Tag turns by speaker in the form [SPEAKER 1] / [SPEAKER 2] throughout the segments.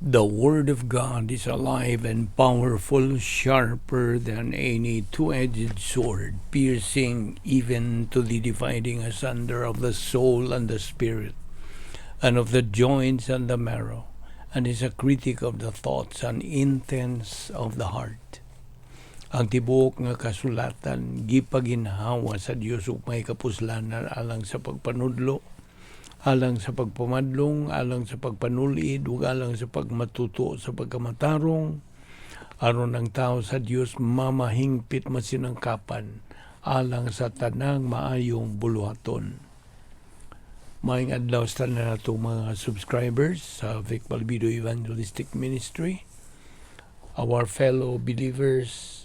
[SPEAKER 1] The Word of God is alive and powerful, sharper than any two-edged sword, piercing even to the dividing asunder of the soul and the spirit, and of the joints and the marrow, and is a critic of the thoughts and intents of the heart. Ang tibuok nga kasulatan gipaginhawa sa Dios ug may kapuslanan alang sa pagpanudlo, alang sa pagpamadlong, alang sa pagpanulid, ug alang sa pagmatuto sa pagkamatarong, aron ang tao sa Dios mamahingpit masinangkapan alang sa tanang maayong buluhaton. Maayong adlaw sa tanan natong mga subscribers sa Vic Balbido Evangelistic Ministry, our fellow believers,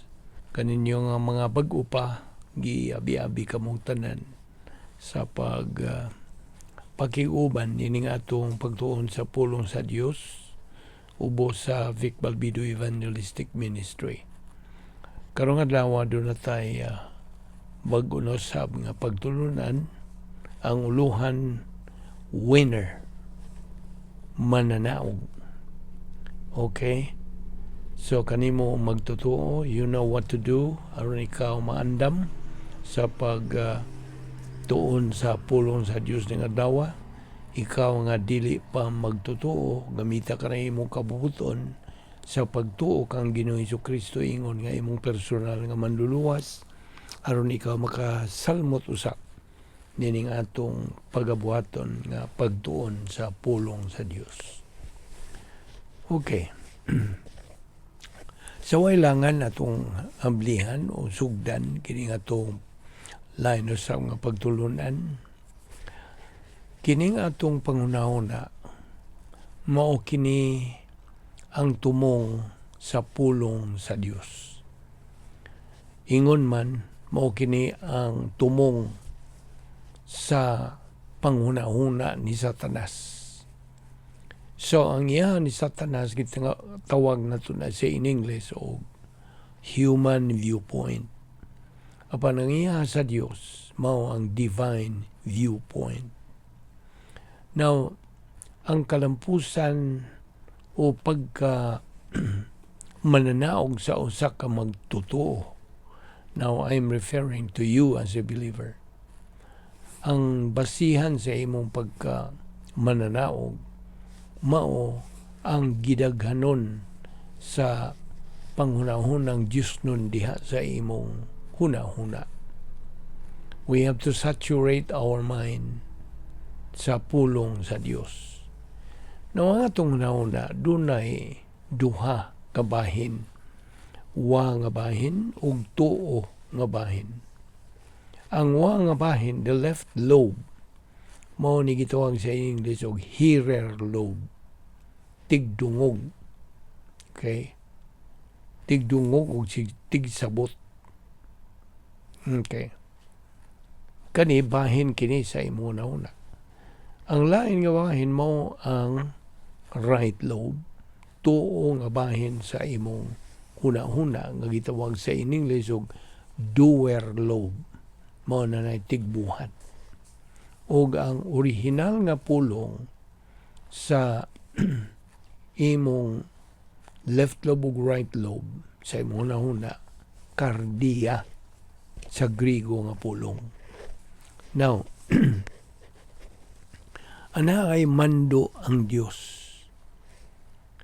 [SPEAKER 1] kaninyo nga mga bag-o pa, giabi-abi kamong tanan sa pag pakiuban nining atong pagtuon sa pulong sa Dios ubos sa Vic Balbido Evangelistic Ministry. Karong adlaw, duna tay bag-o na sab nga pagtulunan, ang uluhan, "Winner", mananaog. Okay? So kanimo magtotoo, you know what to do aron ikaw maandam sa pag tuon sa pulong sa Dios ning adlaw. Ikaw nga dili pa magtotoo, gamita ka na imong kabubuton sa pagtuo kang Ginoong Kristo ingon nga imong personal nga manluluwas aron ikaw makasalmot usab nining atong pagabuhaton nga pagtuon sa pulong sa Dios. Okay. Sa wailangan, atong amblihan o sugdan kining atong lain sa nga pagtulunan. Kining atong panghunahuna, mao kini ang tumong sa pulong sa Dios. Ingon man, mao kini ang tumong sa panghunahuna ni Satanas. So ang iya ni Satanas tawag nato na sa in English og human viewpoint. Apan ang iya sa Dios mao ang divine viewpoint. Now, ang kalampusan o pagka mananaog sa usa ka magtotoo. Now, I'm referring to you as a believer. Ang basihan sa imong pagka mananaog mao ang gidaghanon sa panghunahunang Diyos nun diha sa imong huna-huna. We have to saturate our mind sa pulong sa Dios. Now, ang atong hunahuna, dunay duha ka bahin. Wa nga bahin ug tuo nga bahin. Ang wa nga bahin, the left lobe, mao ni gitawag sa English og hearer lobe. Tigdungog. Okay? Tigdungog ug tigsabot. Okay. Kani bahin kini sa imong hunahuna. Ang lain nga bahin mao ang right lobe, tuo nga bahin sa imong huna-huna nga gitawag sa in English og doer lobe. Mao na nay tigbuhat. Og ang orihinal nga pulong sa imong left lobe ug right lobe sa imong hunahuna, kardia sa Grigo nga pulong. Now, ana ay mando ang Dios.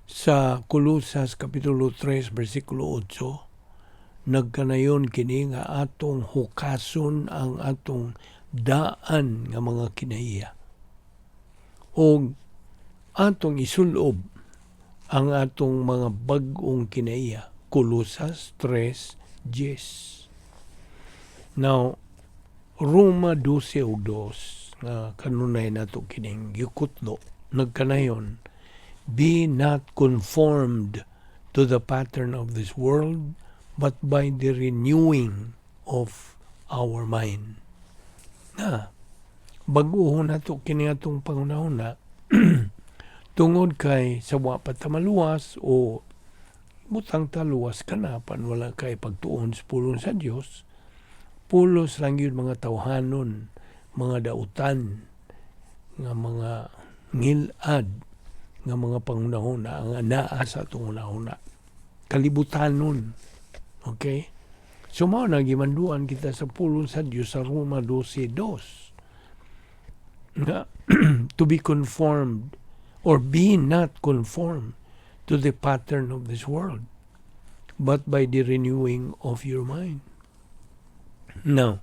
[SPEAKER 1] Sa Kolosas Kapitulo 3 versikulo 8, nagkanayon kini nga atong hukason ang atong daan nga mga kinaiya og atong isulob ang atong mga bag-ong kinaiya. Kolosas 3:10. Now, Roma 12:2 nga kanunay nato kining gikutlo, nagkanayon, "Be not conformed to the pattern of this world, but by the renewing of our mind." Na bag-ohon nato kini atong panghunahuna tungod kay sa wa pa ta maluwas o butang ta luwas ka na pan wala kay pagtuon sa pulong sa Dios, pulos lang yun mga tawhanon, mga dautan nga mga ngilad. nga mga panghunahuna ang anaa sa atong hunahuna. Kalibutanon. Okay? So mao na gimanduan kita sa pulong sa Dios sa Roma 12:2 nga to be conformed or be not conformed to the pattern of this world, but by the renewing of your mind. Now,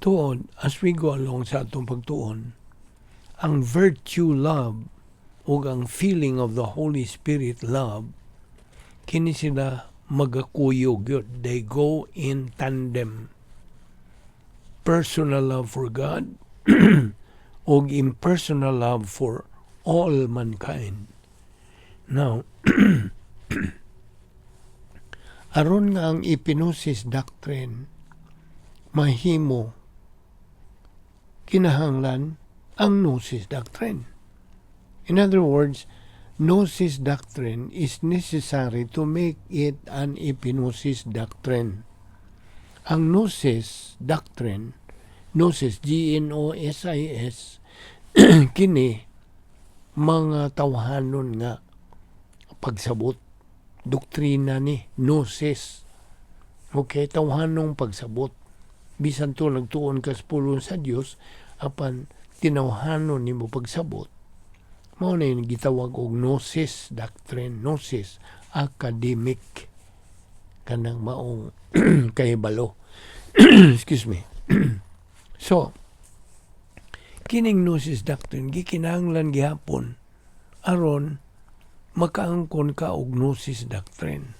[SPEAKER 1] tuon, as we go along sa atong pagtuon, ang virtue love o ang feeling of the Holy Spirit love, kini sila magakuyog yun. They go in tandem. Personal love for God og impersonal love for all mankind. Now, aron nga ang epinosis doctrine mahimo, kinahanglan ang gnosis doctrine. In other words, gnosis doctrine is necessary to make it an epinosis doctrine. Ang gnosis doctrine, gnosis, Gnosis, kini mga tawhanon nga pagsabot. Doktrina ni gnosis. Okay, tawhanong pagsabot. Bisan to nagtuon ka sa pulong sa Dios, apan tinawhanon nimo pagsabot. Mao na yung gitawag og gnosis doctrine, gnosis academic, kanang maong kahibalo. Excuse me. So, kining gnosis doctrine gikinahanglan gihapon aron makaangkon ka og gnosis doctrine.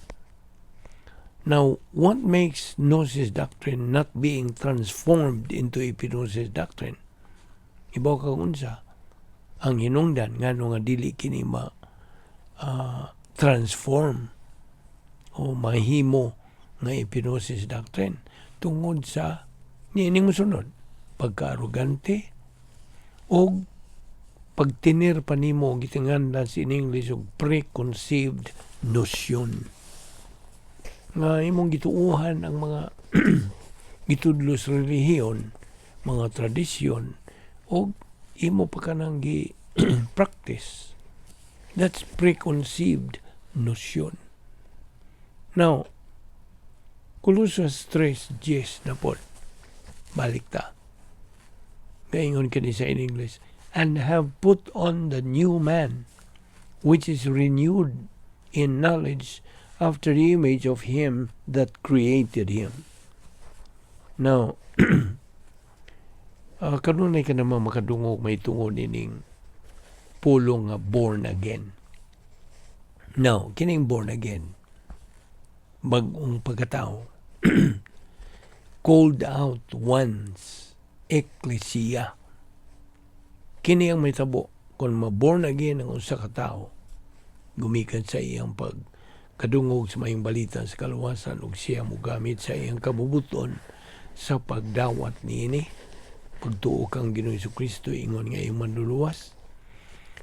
[SPEAKER 1] Now, what makes gnosis doctrine not being transformed into epinosis doctrine? Ibaw ka unsa ang hinungdan ngano nga dili kini ma transform o mahimo nga epinosis doctrine? Tungod sa niining mosunod: pagka-arugante o pagtinir pa nimo, gitinganlan in English og preconceived notion, nga imong gituuhan ang mga gitudlo sa relihiyon, mga tradisyon, o imo pa kanang gi practice. That's preconceived notion. Now, Colosas 3:10 na po. Balik ta. Gaingon kini sa in English, "And have put on the new man, which is renewed in knowledge after the image of him that created him." Now, kanunay ka naman makadungog may tungod ining pulong nga born again. Now, kining born again, bag-ong pagkatao, called out ones, ecclesia. Kini ang mahitabo kung ma-born again ang usa ka tawo gumikan sa iyang pag kadungog sa maayong balita sa kaluwasan ug siya mogamit sa iyang kabubuton sa pagdawat niini, pagtuo kang Ginoong Kristo ingon nga iyong manluluwas.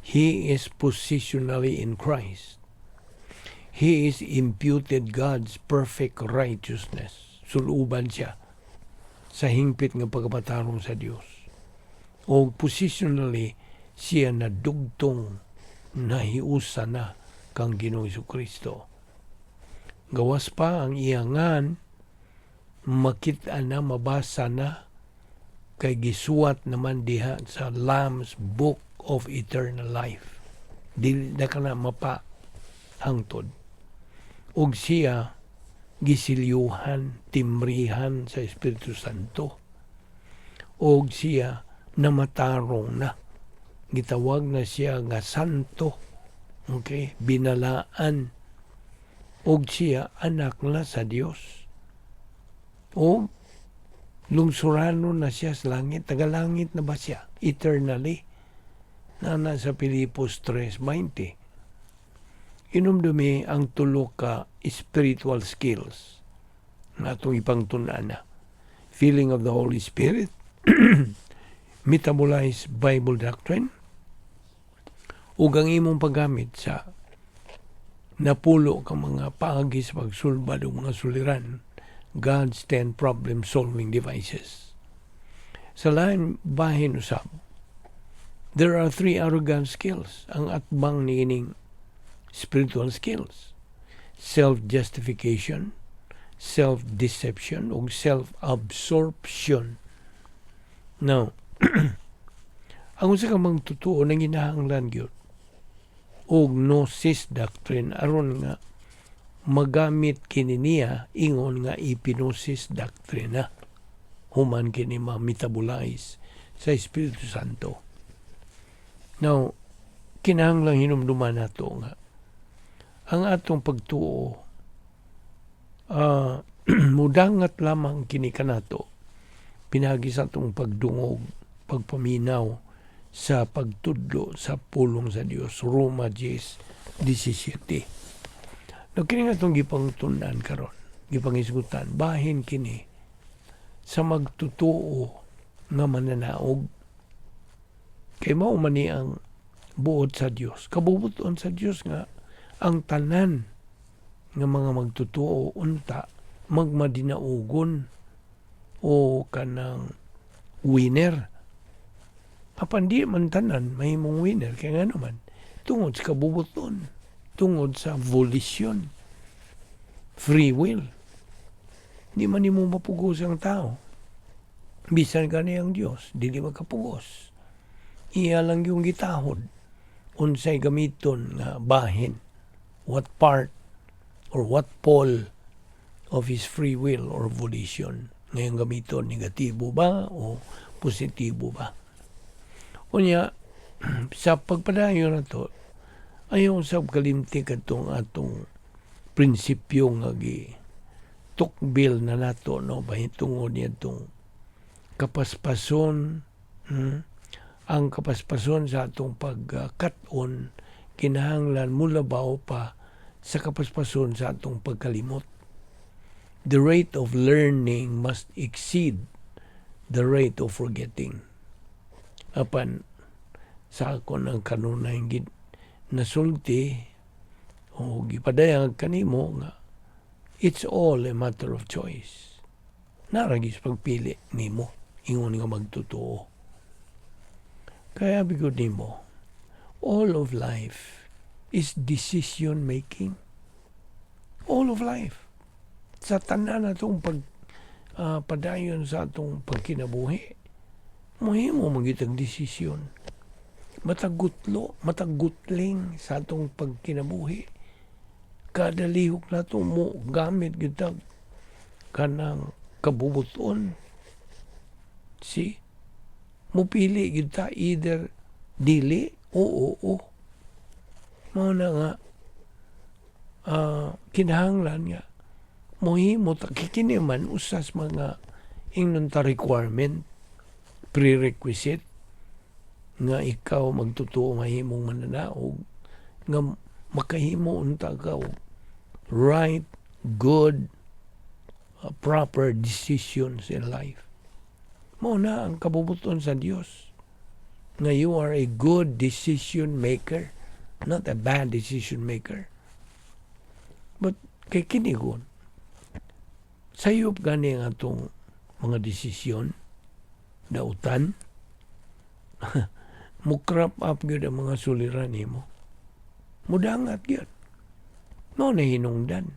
[SPEAKER 1] He is positionally in Christ. He is imputed God's perfect righteousness. Suluban siya sa hingpit nga pagkapatarong sa Dios. O positionally siya nadugtong, nahiusa na kang Ginoong Kristo. Gawas pa ang iyangan, makita na, mabasa na, kay gisuwat naman diha sa Lamb's Book of Eternal Life. Dili na ka na mapa hangtod. Og siya gisilyuhan, timbrihan sa Espiritu Santo. Og siya namatarong na. Gitawag na siya nga santo. Okay? Binalaan. Og siya anak na sa Dios. O lungsurano na siya sa langit. Tagalangit na ba siya? Eternally. Na nasa Pilipos 3:20. Inumdumi ang tulo ka spiritual skills na atong ipangtun-an na. Feeling of the Holy Spirit, metabolize Bible doctrine, ug ang imong paggamit sa napulo ka mga paagi sa pagsulbad og mga suliran, God's 10 problem-solving devices. Sa lain bahin usab, There are three arrogant skills ang atbang niining spiritual skills: self-justification, self-deception, ug self-absorption. Now, ang usa ka magtotoo nanginahanglan gyud og gnosis doctrine aron nga magamit kini niya ingon nga epignosis doctrine na human kini ma-metabolize sa Espiritu Santo. Now, kinahanglang hinumduman nato nga ang atong pagtuo mudangat lamang kini kanato pinaagi sa atong pagdungog, pagpaminaw sa pagtudlo sa pulong sa Dios, Roma 10:17. No, kini nga atong gipangtun-an karon, gipangisgutan, bahin kini sa magtotoo nga mananaog. Kay mao man ni ang buot sa Dios. Kabubuton sa Dios nga ang tanan nga mga magtotoo unta magmadinaugon o kanang winner. Apan di man tanan mahimong winner, kay ngano man? Tungod sa kabubuton, tungod sa volition, free will. Di man nimo mapugos ang tao. Bisan gani ang Dios, dili makapugos. Iya lang yung gitahod unsay gamiton nga bahin, what part or what pole of his free will or volition ngayon gamiton, negatibo ba o positibo ba. Unya, sa pagpadayon na to, ayaw sab kalimti kadtong atong prinsipyo nga gi tukbil na nato, no, bahintungod niadtong kapaspason, Ang kapaspason sa atong pagkat-on kinahanglan mulabaw pa sa kapaspason sa atong pagkalimot. The rate of learning must exceed the rate of forgetting. Apan sa ako ng kanunay gid nasulti o gipadayag kanimo nga it's all a matter of choice. Naa ra gyud sa pagpili nimo ingon nga magtotoo. Kaya bigod nimo, all of life is decision making. All of life. Sa tanan atong pag padayon sa atong pagkinabuhi, muhimo man gyud ang desisyon. Matag gutlo, matag gutling sa atong pagkinabuhi. Kada lihok nato mo gamit gyud tag kanang kabubuton. See? Mupili gyud ta, either dili o oo. Mao na nga kinahanglan nga mohimo ta kini man usas mga ingnon ta requirement, prerequisite nga ikaw magtotoo mahimong mananaog, nga makahimo unta ka og right, good, proper decisions in life. Mao na ang kabubuton sa Dios nga you are a good decision maker, not a bad decision maker. But kay kini gon, sayop gani ang atong mga desisyon, dautan, mo crop up gyud ang mga suliran nimo. Mudangat gyud. Mao na hinungdan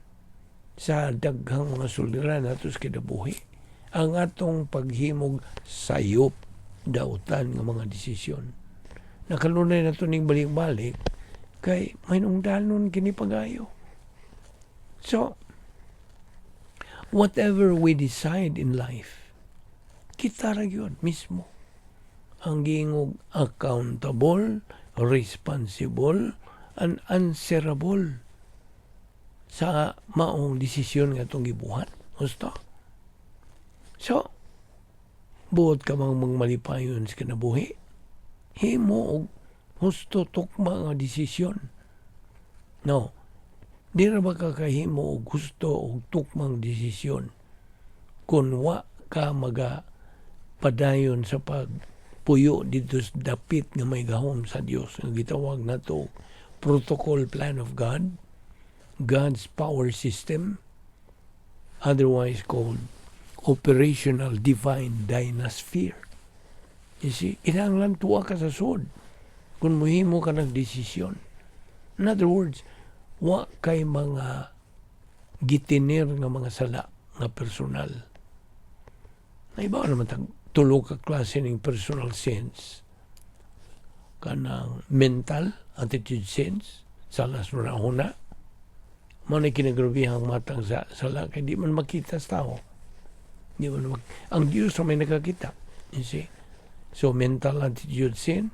[SPEAKER 1] sa daghang mga suliran nato sa kinabuhi ang atong paghimog sayop, dautan nga mga desisyon. Nakalunay na to ning balik-balik kay mahinungdanon kini pagayo. So, whatever we decide in life, kita ra gyud mismo ang giingog accountable, responsible, and answerable sa maong desisyon nga atong gibuhat. Husto? So, buot ka mang malipayon sa kinabuhi, himo og husto, tukma nga desisyon. No, di ra ba ka kahimo og husto og tukmang desisyon kung wa ka maga padayon sa pagpuyo didto sa dapit nga may gahom sa Dios nga gitawag nato protocol plan of God, God's power system, otherwise called operational divine dynasphere? You see, kinahanglan tuwa ka sa sud. Kung muhimo ka ng desisyon. In other words, wa kay mga gitinir nga mga sala nga personal. Naibaw naman tag tulo ka klase ng personal sins. Kanang mental attitude sins, sala sa huna. Mao na kinagrabihang matang sa sala kay di man makita sa tao. Di man ang Diyos may nakakita. You see? So mental attitude sin,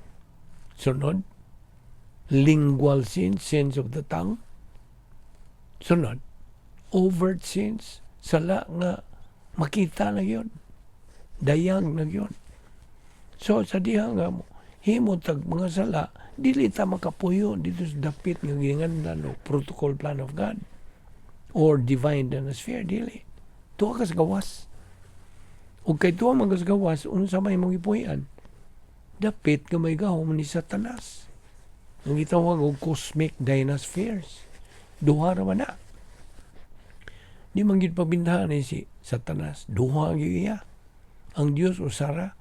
[SPEAKER 1] sunod, lingual sin, sins of the tongue, sunod, overt sins, sala nga makita na yun. Dayag na yun. So sa diha nga mo, himo tag mga sala, dili ta makapuyo dito sa dapit nga ginganlan o protocol plan of God or divine sphere, dili. Tuwa ka sa gawas. Ug kay tuwa man ka sa gawas, unsa may imong gipuy-an? Dapit nga may gahom ni Satanas. Ang gitawag og cosmic dynaspheres. Duha ra man na. Di man gyud pabintahan ni si Satanas. Duha gyud iya. Ang Dios usara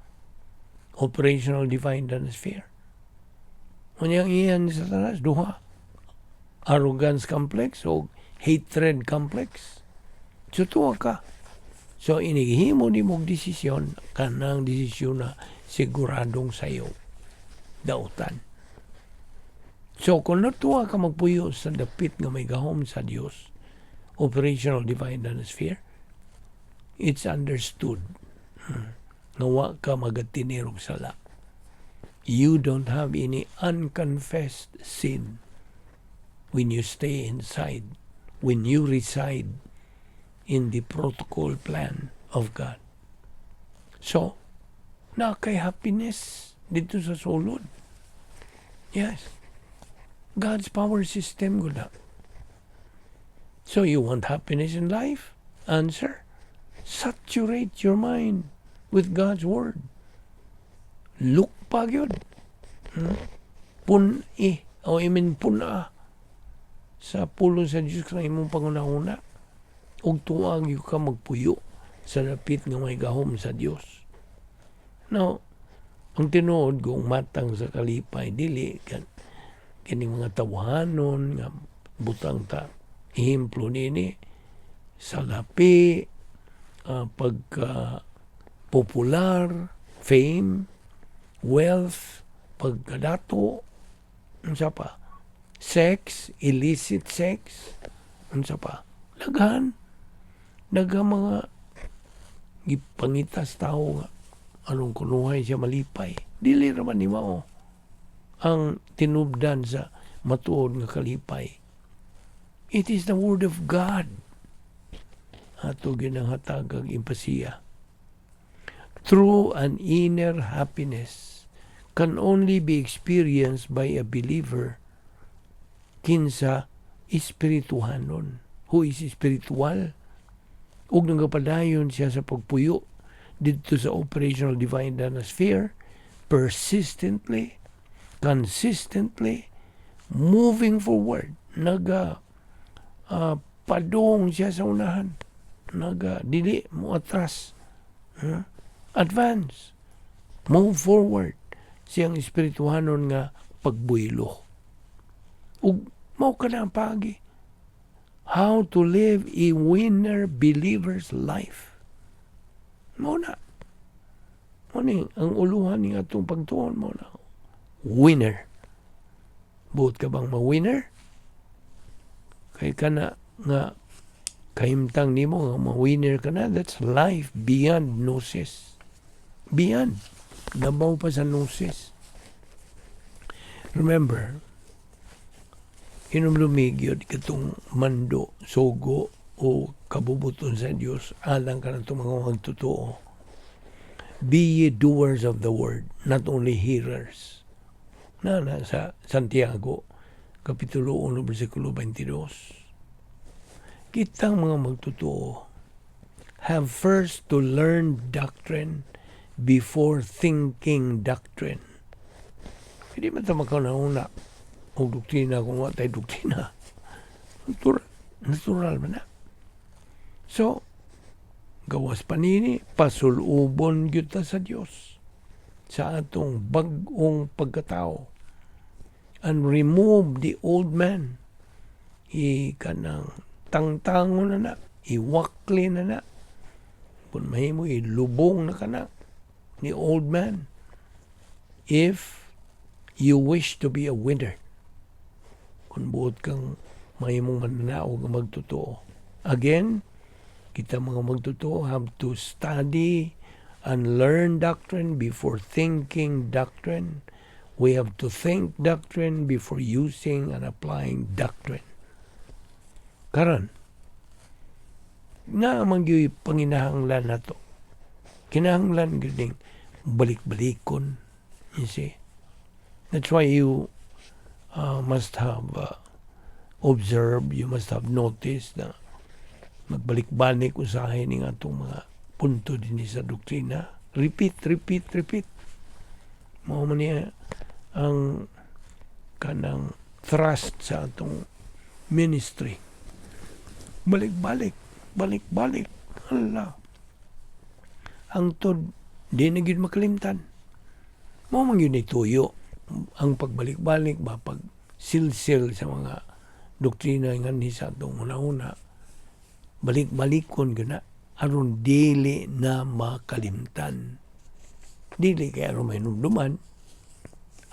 [SPEAKER 1] operational divine dynasphere. Unya ang iya ni Satanas, duha. Arrogance complex o hatred complex. So tuwa ka. So inighimo ni mong desisyon, kanang desisyon na siguradong sayo. Dautan. So kung natuwa ka magpuyo sa dapit nga may gahom sa Dios, operational divine sphere, it's understood nga wa ka magatinir og sala. You don't have any unconfessed sin when you stay inside, when you reside in the protocol plan of God. So, naa kay happiness dito sa sulod. Yes. God's power system gud na. So you want happiness in life? Answer. Saturate your mind with God's word. Look pa gyud. Pun-i o I mean pun-a sa pulong sa Diyos nga imong pangunahuna ug tuwa gyud ka magpuyo sa dapit nga may gahom sa Dios. Now, ang tinuod kung matang sa kalipay dili kan kining mga tawhanon nga butang ta ehemplo nini salapi, pagka popular, fame, wealth, pagkadato, unsa pa, sex, illicit sex, unsa pa, daghan daghan mga gipangitas tao nga anong kunuhay siya malipay. Dili ra man ni mao ang tinubdan sa matuod nga kalipay. It is the word of God. Ato ginang hatagag impasiya. True and inner happiness can only be experienced by a believer kinsa espirituhanon, who is spiritual ug nagapadayon siya sa pagpuyo didto sa operational divine sphere, persistently, consistently moving forward, naga padung siya sa unahan, naga dili mo atras, huh? Advance, move forward siyang espirituhanon nga pagbuylo ug mao ka na ang paagi how to live a winner believer's life. Mao na. Mao ni ang uluhan ni atong pagtuon, mo na. Winner. Buot ka bang ma-winner? Kay kana nga kahimtang nimo nga ma-winner ka na, that's life beyond gnosis. Beyond. Labaw pa sa gnosis. Remember, hinumdumi gyud katong mando, sugo o kabubuton sa Dios alang kanatong mga magtotoo. Be ye doers of the word, not only hearers. Na sa Santiago, Kapitulo 1, versikulo 22. Kitang mga magtotoo have first to learn doctrine before thinking doctrine. Hindi man ta makauna og doktrina kung wa tay doktrina. Natural, natural man na. So, gawas pa nini, pasulubon gyud ta sa Dios sa atong bag-ong pagkatao. And remove the old man. I kanang tangtangon na na, iwakli na na. Kung mahimo, ilubong na kana ni old man. If you wish to be a winner, kung buot kang mahimong mananaog nga magtotoo. Again, kita mga magtotoo have to study and learn doctrine before thinking doctrine. We have to think doctrine before using and applying doctrine. Karon, naa man gyud panginahanglan nato. Kinahanglan gyud ning balik-balikon. You see? That's why you must have observed, you must have noticed na magbalik-balik usahay ning atong mga punto din sa doktrina. Repeat, repeat, repeat. Mao man niya ang kanang thrust sa atong ministry. Balik-balik, balik-balik. Hala. Hangtod di na gyud makalimtan. Mao man gyud ni tuyo ang pagbalik-balik ba, pag silsil sa mga doktrina nga ni sa atong una-una, balik-balikon gyud na aron dili na makalimtan, dili kay aron mahinumduman,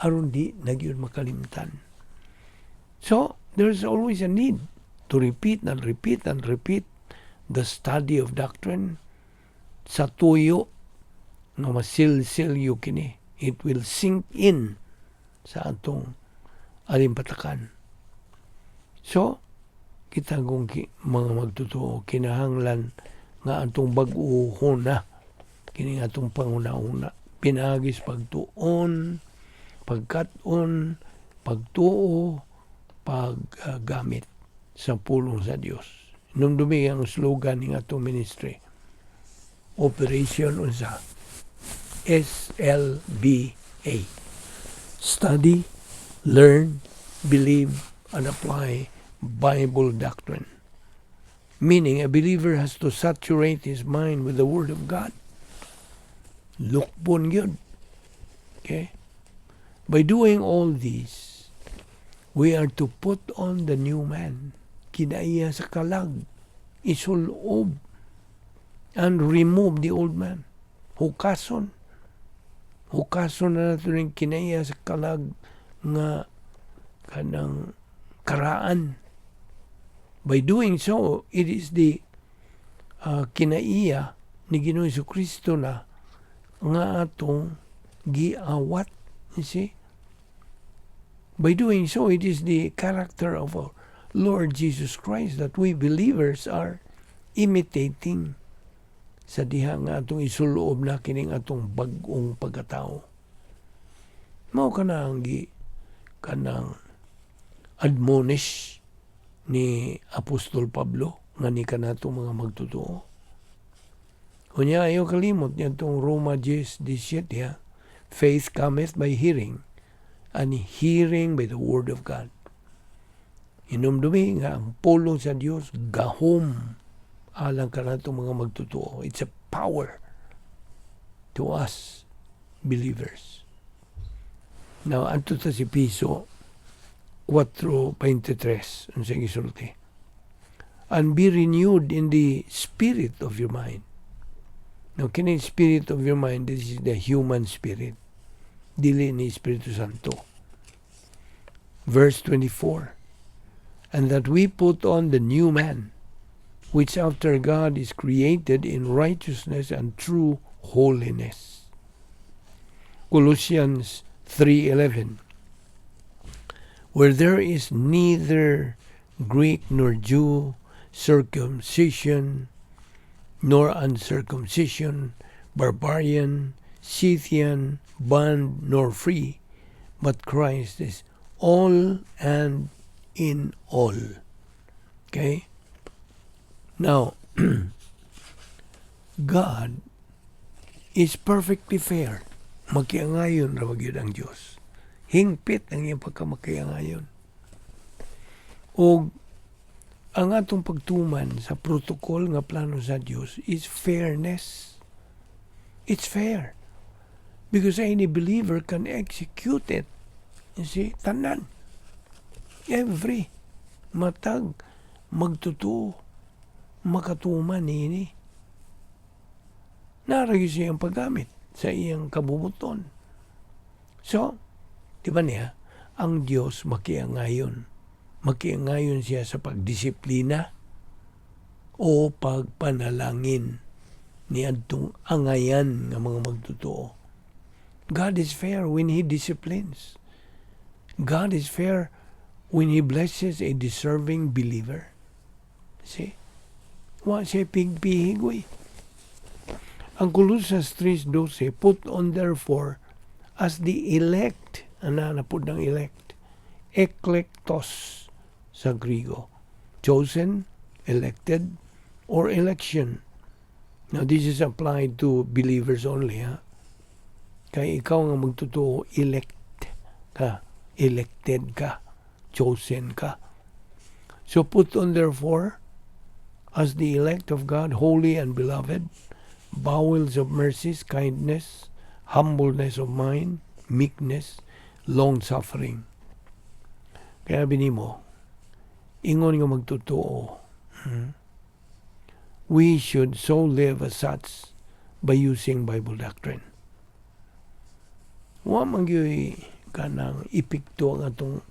[SPEAKER 1] aron di na gyud makalimtan. So there's always a need to repeat and repeat and repeat the study of doctrine sa tuyo nga masilsil gyud kini. It will sink in sa atong alimpatakan. So, kita kung mga magtotoo, kinahanglan nga atong bag-ohon na kini atong panguna-una pinaagi sa pagtuon, pagkat-on, pagtuo, paggamit sa pulong sa Dios. Hinumdumi ang slogan ng atong ministry. Operation unsa? SLBA. Study, learn, believe, and apply Bible doctrine. Meaning, a believer has to saturate his mind with the Word of God. Lukbon yun. Okay? By doing all these, we are to put on the new man. Kinaiya sa kalag, isulob, and remove the old man. Hukason. Hukason na nato ning kinaiya sa kalag nga kanang karaan. By doing so, it is the kinaiya ni Ginoong Kristo na nga atong giawat. You see? By doing so, it is the character of our Lord Jesus Christ that we believers are imitating sa diha nga atong isuloob na kining atong bag-ong pagkatao. Mao kana ang gi kanang admonish ni Apostol Pablo nga ni kanato mga magtotoo. Unya ayaw kalimot niya itong Roma 10:17 ha. Faith cometh by hearing, and hearing by the word of God. Hinumdumi nga ang pulong sa Dios gahom alang kanato mga magtotoo. It's a power to us believers. Now, adto ta sa Efeso 4:23, unsay gisulti? "And be renewed in the spirit of your mind." Now, kini spirit of your mind, this is the human spirit. Dili ni Espiritu Santo. Verse 24. "And that we put on the new man, which after God is created in righteousness and true holiness." Colossians 3:11. "Where there is neither Greek nor Jew, circumcision nor uncircumcision, barbarian, Scythian, bond nor free, but Christ is all and in all." Okay? Now, God is perfectly fair. Makiangayon ra gyud ang Dios. Hingpit ang iyang pagkamakiangayon. Og ang atong pagtuman sa protocol nga plano sa Dios is fairness. It's fair. Because any believer can execute it. You see, tanan. Every matag magtotoo makatuman niini. Naa ra gyud siyang paggamit sa iyang kabubuton. So, di ba niya, ang Diyos makiangayon. Makiangayon siya sa pagdisiplina o pagpanalangin ni adtong angayan nga mga magtotoo. God is fair when He disciplines. God is fair when He blesses a deserving believer. See? Wa siya pigpihig, uy. Ang Colosas 3:12, "Put on therefore as the elect," ana na pud ng elect, eklektos sa Grigo, chosen, elected, or election. Now, this is applied to believers only, ha? Kay ikaw nga magtotoo, elect ka, elected ka, chosen ka. So put on therefore, as the elect of God, holy and beloved, bowels of mercies, kindness, humbleness of mind, meekness, long-suffering. Kaya binimo, ingon nga magtotoo, we should so live as such by using Bible doctrine. Wa man gyuy kanang epekto ang atong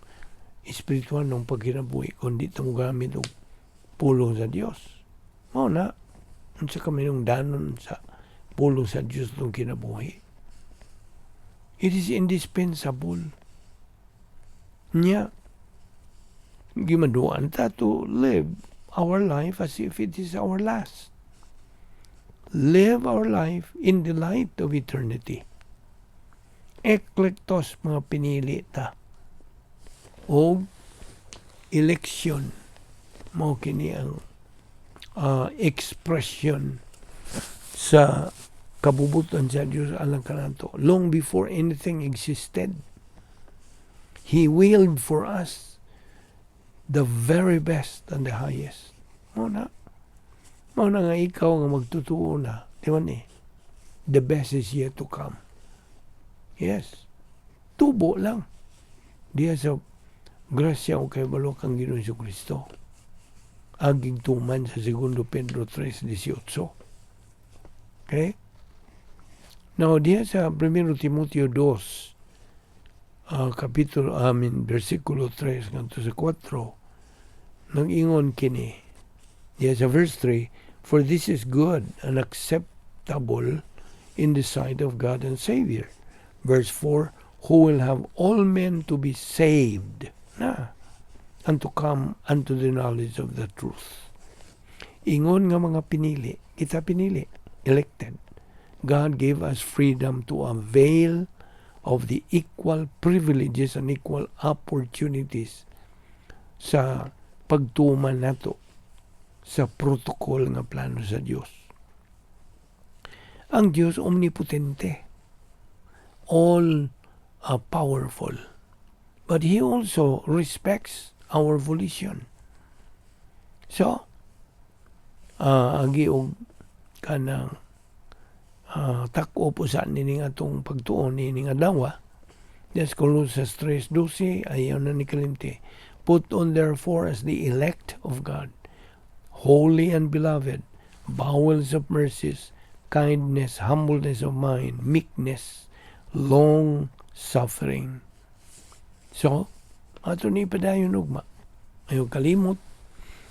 [SPEAKER 1] espiritual ng pagkinabuhi kung di ta mogamit og pulong sa Dios. Mao na, unsa kami nung danon sa pulong sa Dios itong kinabuhi. It is indispensable. Nya, gimanduan ta to live our life as if it is our last. Live our life in the light of eternity. Eklektos, mga pinili ta. O election mo kini ang expression sa kabubuton sa Dios alang kanato. Long before anything existed, He willed for us the very best and the highest. Mao na nga ikaw nga magtotoo na, di ba ni? The best is yet to come. Yes. Tubo lang. Diya sa grasya o kahibalo kang Ginoong Kristo. Aging tuman sa 2 Pedro 3:18. Okay? Now, diya sa 1 Timoteo 2, kapitulo, I mean, versikulo 3 ngadto sa 4, nag-ingon kini. Diya sa verse 3, "For this is good and acceptable in the sight of God and Savior." Verse 4, "Who will have all men to be saved," na, "and to come unto the knowledge of the truth." Ingon nga mga pinili, kita pinili, elected. God gave us freedom to avail of the equal privileges and equal opportunities sa pagtuman nato sa protocol nga plano sa Dios. Ang Dios omnipotente, all powerful, but He also respects our volition. So, agi og kanang tak-o po sa nining atong pagtuon nining adlaw. Yes, Colosas 3:12, ayaw na ni kalimti. "Put on therefore as the elect of God, holy and beloved, bowels of mercies, kindness, humbleness of mind, meekness, long suffering." So, ato ni padayon ugma. Ayaw kalimot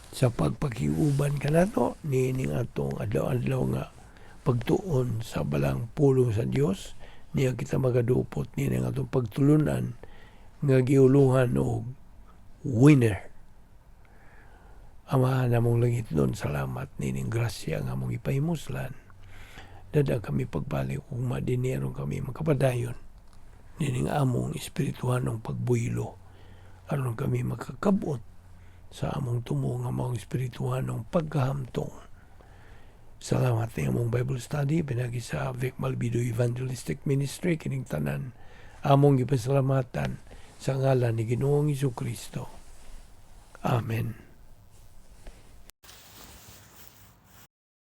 [SPEAKER 1] sa pagpakiuban kanato niining atong adlaw-adlaw nga pagtuon sa balang pulong sa Dios niya kita magadupot niining atong pagtulunan nga giuluhan og winner. Ama namong langitnon, salamat nining grasya nga among ipahimuslan. Dada kami pagbalik ug madinero kami makapadayon nining among espirituhanong pagbuylo aron kami makakabot sa among tumo nga maong espirituhanong pagkahamtong. Salamat ni among Bible study pinagi sa Vic Malbido Evangelistic Ministry. Kining tanan among gipasalamatan sa ngalan ni Ginoong Kristo. Amen.